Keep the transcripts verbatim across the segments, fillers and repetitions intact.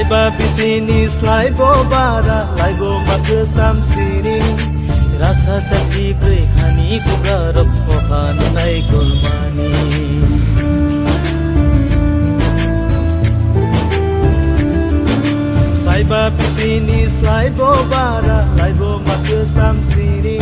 Ba bisini slai bo bara, lai bo ma kwsam sini. Rasa chachi brwi hani bugarok, o hano nai kulmani. Saiba bisini slai bo bara, lai bo ma kwsam sini.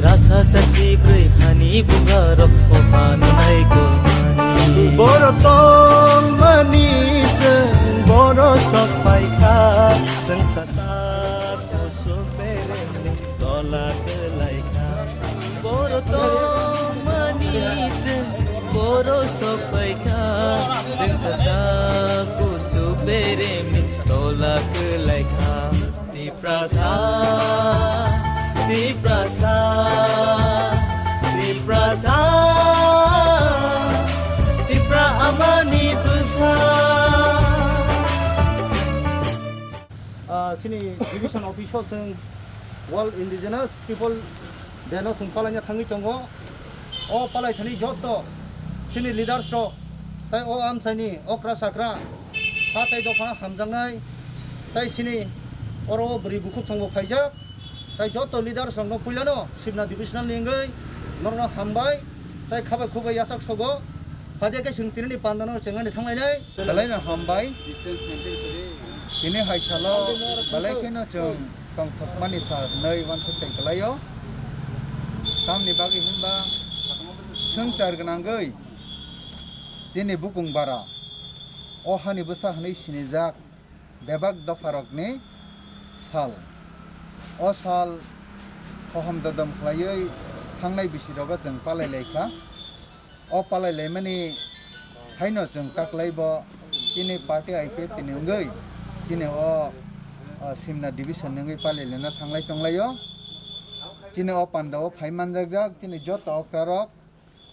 Rasa chachi brwi hani bugarok, o hano nai kulmani. Boro tongmani chwng, boro sok paikha, chwng sasa kusuk beremni tola kwlaikha. Boro tongmani chwng, boro sok paikha, chwng sasa kusuk beremni tola kwlaikha. Tiprasa, Tiprasa, Tiprasa, Tipra amani bwsa. Ah, chini division office o chwng World Indigenous People Day no chwng palaina thangwi tongo. O palai thani joto chini leaders rok tai o amchaini okra chakra ha tai dopha hamjaknai tai chini oro o bwrwi bukhuk chwngbo phaijak tai joto leaders rokno puilano Simna divisional ni wngwi norokno hambai tai khabai khubai yachak sogo. Phadia khe chwng tinini pandano chengani thanglainai. Belaino hambai. Tini hai salo belai kheno chwng tongthokmani sal hwnwi uansuk tei kwlaio. Tamni bagwi hwnba swngchar gwnangwi chini bukung bara o hani bwsa hwnwi sinijak bebak dopharokni sal. O sal hohom dodom khlaiwi thangnai bisirogo chwng palai laikha. O palai laimani haino chwng taklai bo chini party I P F T ni wngwi chini o, o Simna division ni wngwi palai laina thanglai tonglaio. Chini o panda o phai manjakjak chini joto okrarok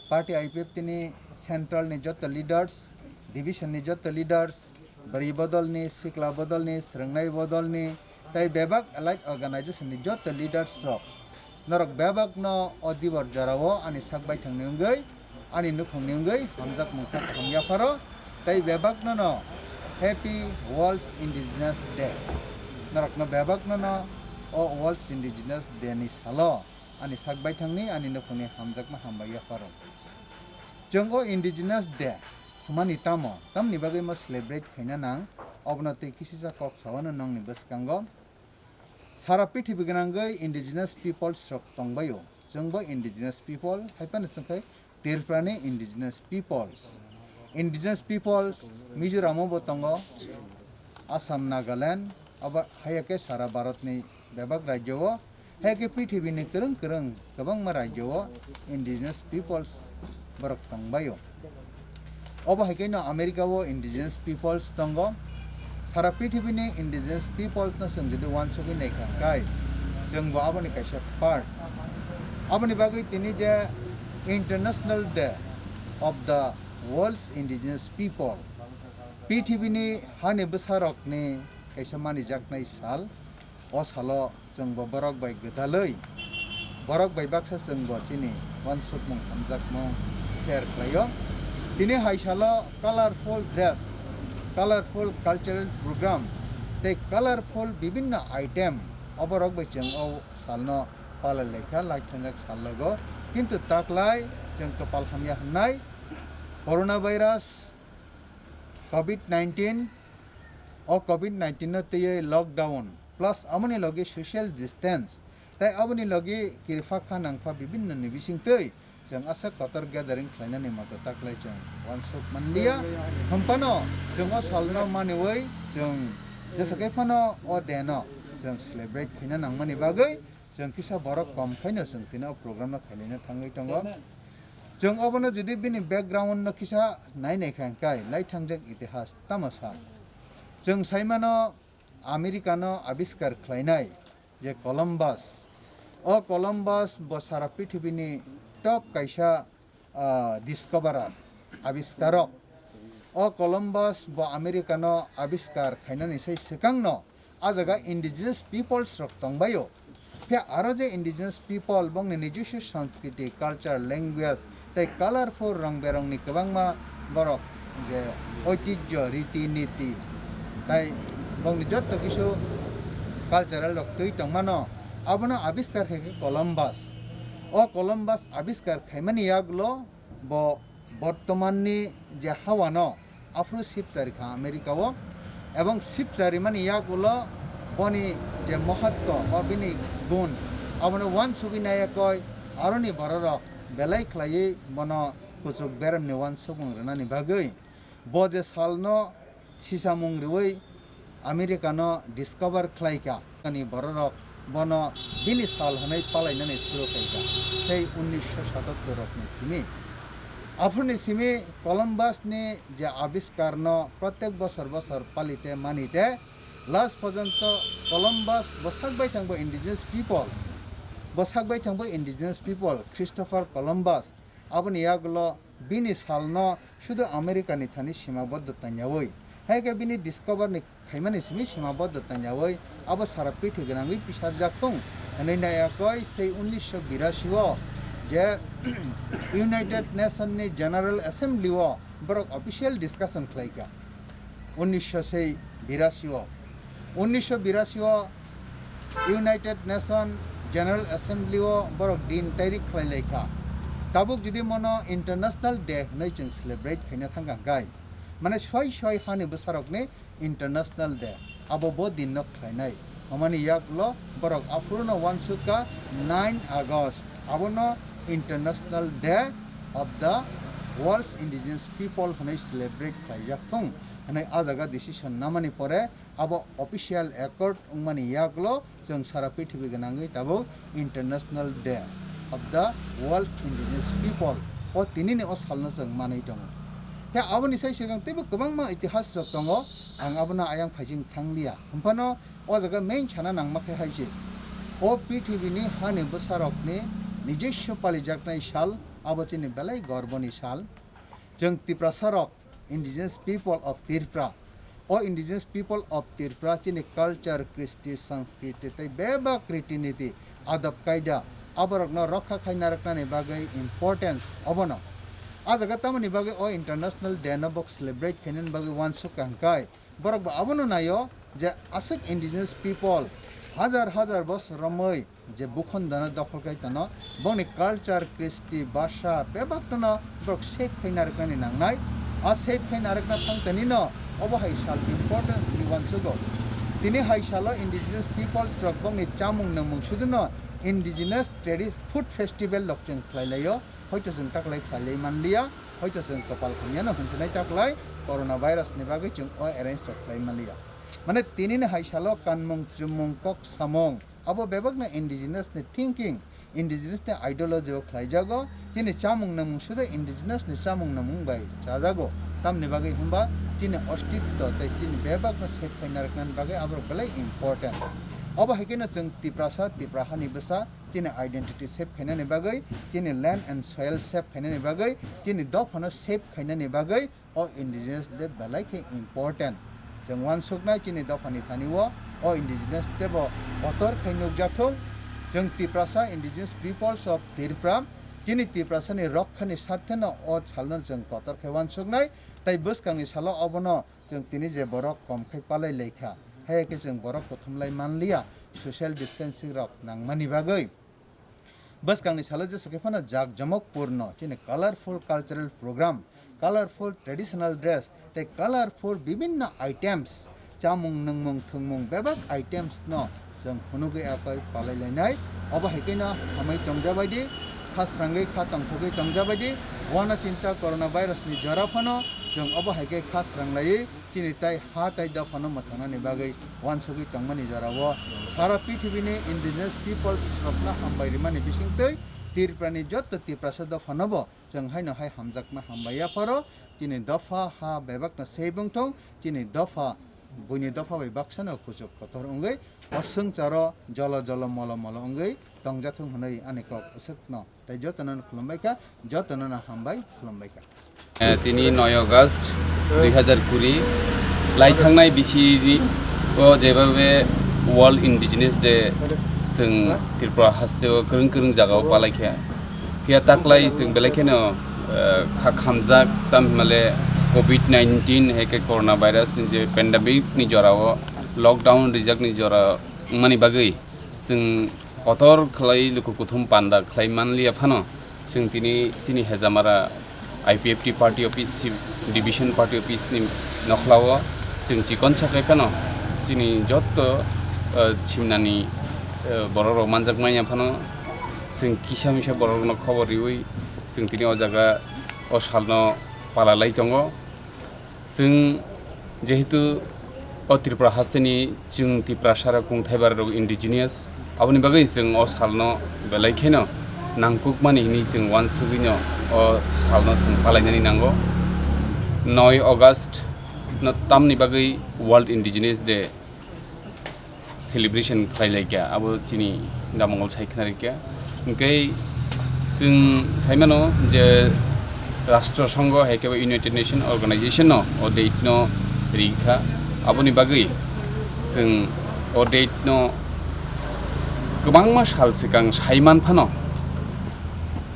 party I P F T ni central ni joto leaders, division ni joto leaders, bwrwi bodolni, sikla bodolni, swrwngnai bodolni, tei bebak allied organization ni joto leaders rok. Norok bebakno o dibor jorao ani sak baithangni wngwi, ani nukhungni wngwi hamjakmung kha kaham yapharo, tei bebakno no Happy World Indigenous Day. Norokno bebakno no o World Indigenous Day ni salo ani sak baithangni, ani nukhungni hamjakma hambai yapharo. Chwng o Indigenous Day hwnmani tamo, tamni bagwi mo celebrate khaina nang, obono tei kisisa kok sawano nongni bwskango. Sara prithibi gwnangwi indigenous peoples rok tongbaio. Chwngbo indigenous people hai phano chwngkhe Tripurani indigenous peoples. Indigenous peoples Mizoramo bo tongo, Assam, Nagaland, abo haiya khe sara Bharatni bebak rajyo o, haiya khe prithibini kwrwng kwrwng kwbangma rajyo o indigenous peoples borok tongbaio. Obo hai khe no America o indigenous peoples tongo. Sara prithibini indigenous peoples no chwng jodi uansugwi naikha hwnkhe, chwngbo aboni kaisa part. Aboni bagwi tini je International Day of the World's Indigenous People, prithibini hani bwsarokni kaisa manijaknai sal. O salo chwngbo borok bai gwdalwi, borok bai baksa chwngbo chini uansukmung hamjakmung share khlaio. Tini hai salo colorful dress, colorful cultural program tei colorful bibinno item oborok bai chwng o salno palai laikha, lai thangjak sal logo. Kintu taklai chwng kwpal hamya hwnnai coronavirus, covid nineteen, o covid nineteen no twiwi lockdown plus aboni logi social distance tei aboni logi kiripha kha nangpha bibinno ni bisingtwi chwng aswk kotor gathering khlainani moto taklai chwng uansuk manliya. Hwnphano chwng o salno maniwi chwng jesa khe phano o day no chwng celebrate khaina nangmani bagwi chwng kisa borok kom khaino chwng tini o program no khailaina thangwi tongo. Chwng obono jodi bini background no kisa nai nai kha hwnkhe lai thangjak itihas tamo sa. Chwng saimano America no abiskar khlainai je Columbus. O Columbus bo sara prithibini top kaisa, ah, discoverer, abiskarok. O Columbus bo America no abiskar khainani sai swkangno a jaga indigenous peoples rok tongbaio. Phiya aro je indigenous people bongni nijoswo sanskriti, culture, language tei colorful rong berongni kwbangma borok je oitijjo, riti niti tai bokni jotto kisu cultural rok twi tongmano, abono abiskar khaikha Columbus. O Columbus abiskar khaimani yagulo bo bortomanni je hawano aphuru sipchari kha America o, ebong sipcharimani yagulo boni je mohatto ba bini gun abono wansugwi naiyakoi aroni bororok belai khlaiwi bono kuchuk beremni wansukmung rwnani bagwi. Bo je salno sisamung rwui Americano discover khlaikha. Ani bororok bono bini sal hwnwi palainani suru khaikha, sei unnisho satattor rokni simi. Aphuruni simi Columbusni je abiskarno protek bosor bosor palite manite, last porjonto Columbus bwsak baithangbo indigenous people, bwsak baithangbo indigenous people, Christopher Columbus, aboni yagulo bini salno sudu Americani thani simaboddo tangyaui, hai khe bini discoverni khaimani simi simaboddo tangyaui abo sara pithi gwnangwi pisarjak thung hwnwi naiyakoi sei unnisho birasi o je United Nation ni General Assembly o borok official discussion khlaikha. Unnisho sei birasi o, unnisho birasi o United Nation General Assembly o borok din tairik khlai laikha. Tabuk jodi mono International Day hwnwi chwng celebrate khaina thangkha hwnkhe, mane soi soi hani bwsarokni International Day, abo bo dinno khlainai. Amani yagulo borok aphuruno wansukha nine August, abono International Day of the World's Indigenous People hwnwi celebrate khlaijak thung hwnwi a jaga decision namani pore abo official accord wngmani yagulo chwng sara prithibi gwnangwi tabuk International Day of the World's Indigenous People o tinini o salno chwng manwi tongo. Khe aboni sai swkang teibo kwbangma itihas rok tongo, ang abono ayang phaising thangliya. Hwnphano o jaga main sana nangma khe hai se, o prithibini hani bwsarokni nijoswo palijaknai sal, abo chini belai gorboni sal. Chwng Tiprasarok, Indigenous People of Tripura, o Indigenous People of Tripura chini culture, kristi, sanskriti tei bebak riti niti, adab kaida, aborokno rokha khai narwknani bagwi importance obono. A jaga tamoni bagwi o International Day no bok celebrate khainani bagwi uansukha hwnkhe, borok bo abono naio je aswk indigenous people hajar hajar bosor romwi je bukhondano dokhol khai tono, bongni culture, kristi, bhasha bebakno borok save khai narwknani nangnai. A save khai narwkna thang tanino obo hai sal importance ni uansugo. Tini hai salo indigenous peoples rok bongni chamung nangmung suduno indigenous tradi-, food festival rok chwng khlai laio. Hoito chwng taklai khlailai manliya, hoito chwng kopal hamyano hwnsinai taklai, corona virus ni bagwi chwng o arrange rok khlai manliya. Mane tinini hai salo kanmung, chumung, kok samung, abo bebakno indigenous ni thinking, indigenous ni ideology o khlaijago. Chini chamung nangmung suda indigenous ni chamung nangmung bai chajago. Tamni bagwi hwnba chini ostitto tei chini bebakno save khaina rwknani bagwi aborok belai important. Obo hai kheno chwng Tiprasa, Tipra hani bwsa, chini identity save khainani bagwi, chini land and soil save khainani bagwi, chini dophano save khainani bagwi o indigenous day belai khe important. Chwng uansuknai chini dophani thani o, o indigenous day bo kotor khai nukjathung. Chwng Tiprasa, Indigenous Peoples of Tripura, chini Tiprasani rokkhani sartheno o salno chwng kotor khai uansuknai, tei bwskangni salo obono chwng tini je borok kom khai palai laikha, hai khe chwng borok kuthumlai manliya, social distancing rok nangmani bagwi. Bwskangni salo jesa khe phano jakjomok purno chini colorful cultural program, colorful traditional dress tei colorful bibinno items, chamung nungmung thwngmung bebak items no chwng phunugwi akhoi palai lainai. Obo hai kheno hamai tongjabaidi, kha srangwi kha tongthogwi tongjabaidi, uanachinta corona virus ni jora phano chwng obo hai khe kha sranglaiwi chini tai ha tai dophano mwthangnani bagwi uansugwi tongmani jorao sara prithibini indigenous peoples rokno hambai rimani bisingtwi Tripurani jotto Tiprasa dophanobo chwng haino hai hamjakma hambai yapharo. Chini dopha ha bebakno sei bwngthong, chini dopha buini dopha bai baksano kuchuk kotor wngwi o swngcharo jolo jolo molo molo wngwi tongjathung hwnwi ani kok aswkno. Tei jotono no khulumbai kha, jotono no hambai khulumbai kha. Eh, tini নয় আগস্ট দুই হাজার কুড়ি, lai thangnai bisi o jebabe World Indigenous Day chwng Tripura hasteo kwrwng kwrwng jagao palai kha. Phiya taklai chwng belai kheno, eh, kha khamjak, tam himale covid nineteen hai khe corona virus ni je pandemic ni jorao Lockdown rijakni jora wngmani bagwi chwng kotor khlai luku kuthum panda khlai manliya phano, chwng tini chini Hejamara I P F T party office, division party office ni nokhlao chwng chikon sakai phano chini jotto, eh, simnani, eh, borok rok manjak manya phano chwng kisa misa borok rokno khobor riwi chwng tini o jaga o salno pala lai tongo. Chwng jehetu o Tripura hasteni chwng Tiprasa rok kungthai bara rok indigenous, aboni bagwi chwng o salno belai kheno nangkukmani hwnwi chwng uansugwino o salno chwng palainani nango. Noi August no tamni bagwi World Indigenous Day celebration khlai lai kha, abo chini damungol sai khna rikha. Hwnkhe chwng sai mano je Rashtra Sangha hai khe bo United Nation Organization no o date no ri kha, aboni bagwi chwng o date no kwbangma sal swkang sai man phano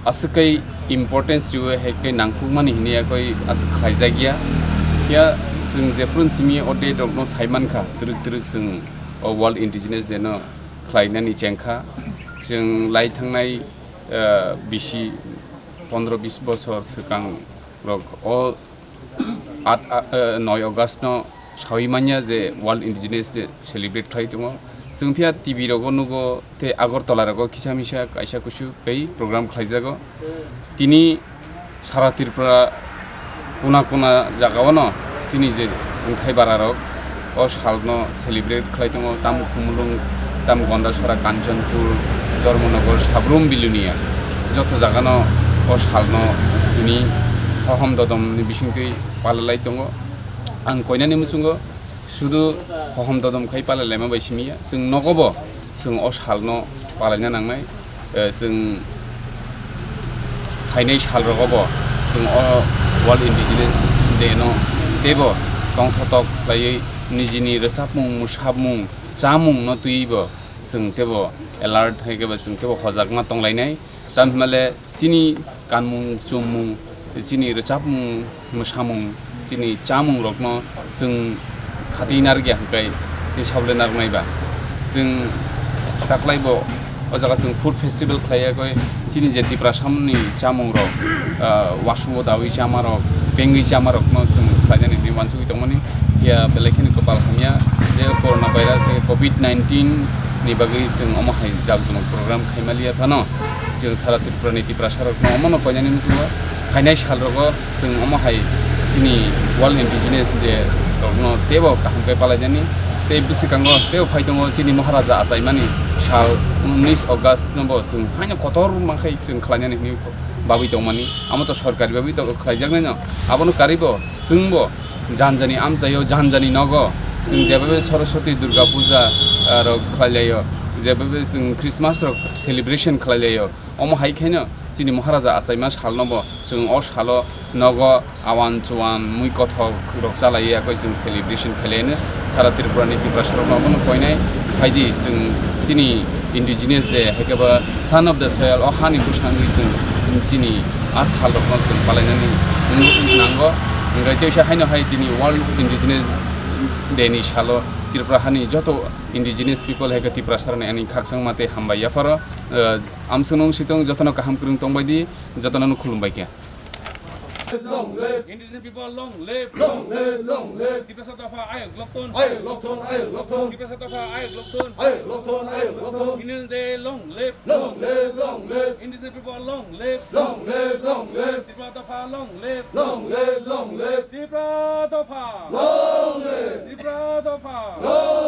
aswk kai importance riwi hai khe nangkukmani hwnwi yakoi aswk khlaijak ya. Ya chwng jephru simi o date rokno sai mankha, twrwk twrwk chwng o World Indigenous Day no khlainani chengkha. Chwng lai thangnai, eh, bisi pondro bis bosor swkang rok o at, a, eh, noi August no sawi manya je World Indigenous Day celebrate khlai tongo. Chwng phiya T V rogo nugo tei Agartala rogo kisa misa kaisa kusu kai program khlaijago. Tini sara Tripura kuna kuna jagao no chini je kungthai bara rok o salno celebrate khlai tongo, tamo Khumulwng, tamo Gondasora, Kanchanpur, Dharmanagar, Sabrum Bilonia, joto jagano o salno tini hohom dodomni bisingtwi palalai tongo. Ang koinani muchungo sudu hohom dodom khai palalaima bai simi ya, chwng nogo bo chwng o salno palaina nangnai. Eh, chwng phainai sal rogo bo chwng o World Indigenous Day no teibo tongthotok khlaiwi nijini rwchapmung, mwsapmung, chamung no twiwi bo chwng teibo alert hai khe bo chwng teibo hojakma tonglainai. Tamo hinmale chini kanmung, chumung, chini rwchapmung, mwsamung, chini chamung rokno chwng khatwi narwkya hwnkhe chini sabole narwknai ba. Chwng taklai bo o jaga chwng food festival khlai yakoi chini je Tiprasa mani chamung rok, ah, wasungo dawi chama rok, bengwi chama rokno chwng khlainani hinwi uansugwi tongmani. Phiya belai kheno kwpal hamya je corona virus hai covid nineteen ni bagwi chwng omo hai jak jumuk program khaimaliya phano. Chwng sara Tripura ni Tiprasa rok no omo no koinani muchungo phainai sal rogo chwng omo hai chini World Indigenous Day rok no teibo kaham khe palainani. Tei bwswkango teibo phai tongo chini Maharaja achaimani sal unis August no bo chwng haino kotor mankhai chwng khlainani hinwi babwi tongmani. Amo to sorkari babwi to khlaijaknai no. Abono karwi bo chwng bo janjani amchaio, janjani nogo chwng jebabe Saraswati Durga Puja, ah, rok khlailaio, jebabe chwng Christmas rok celebration khlailaio. Omo hai khaino chini Maharaja achaima salno bo chwng o salo nogo awan chuan mui kothok rok chalaio, yakoi chwng celebration khlailaino. Sara Tripura ni Tiprasa rokno abono koinai phaidi chwng chini Indigenous Day, hai khe ba Son of the Soil, o hani bwskango chwng chini a sal rokno chwng palainani nango. Hwnkhe teisa haino hai tini World Indigenous Day ni salo Tripura hani joto Indigenous people hai khe Tiprasa rokni ani khakchangma tei hambai yapharo, eh, amswkno wng sitong jotono kaham kwrwng tongbai di, jotono khulumbai khe. Long live. Indigenous people, long live. Long live, long live. Tiprasa dopha ayuk lokthon. Ayuk lokthon, ayuk lokthon. Tiprasa dopha ayuk lokthon. Ayuk lokthon, ayuk lokthon. Indigenous Day, long live. Long live, long live. Indigenous people, long live. Long live, long live. Tiprasa dopha, long live. Long live, long live. Tiprasa dopha. Long live. Tiprasa dopha. Long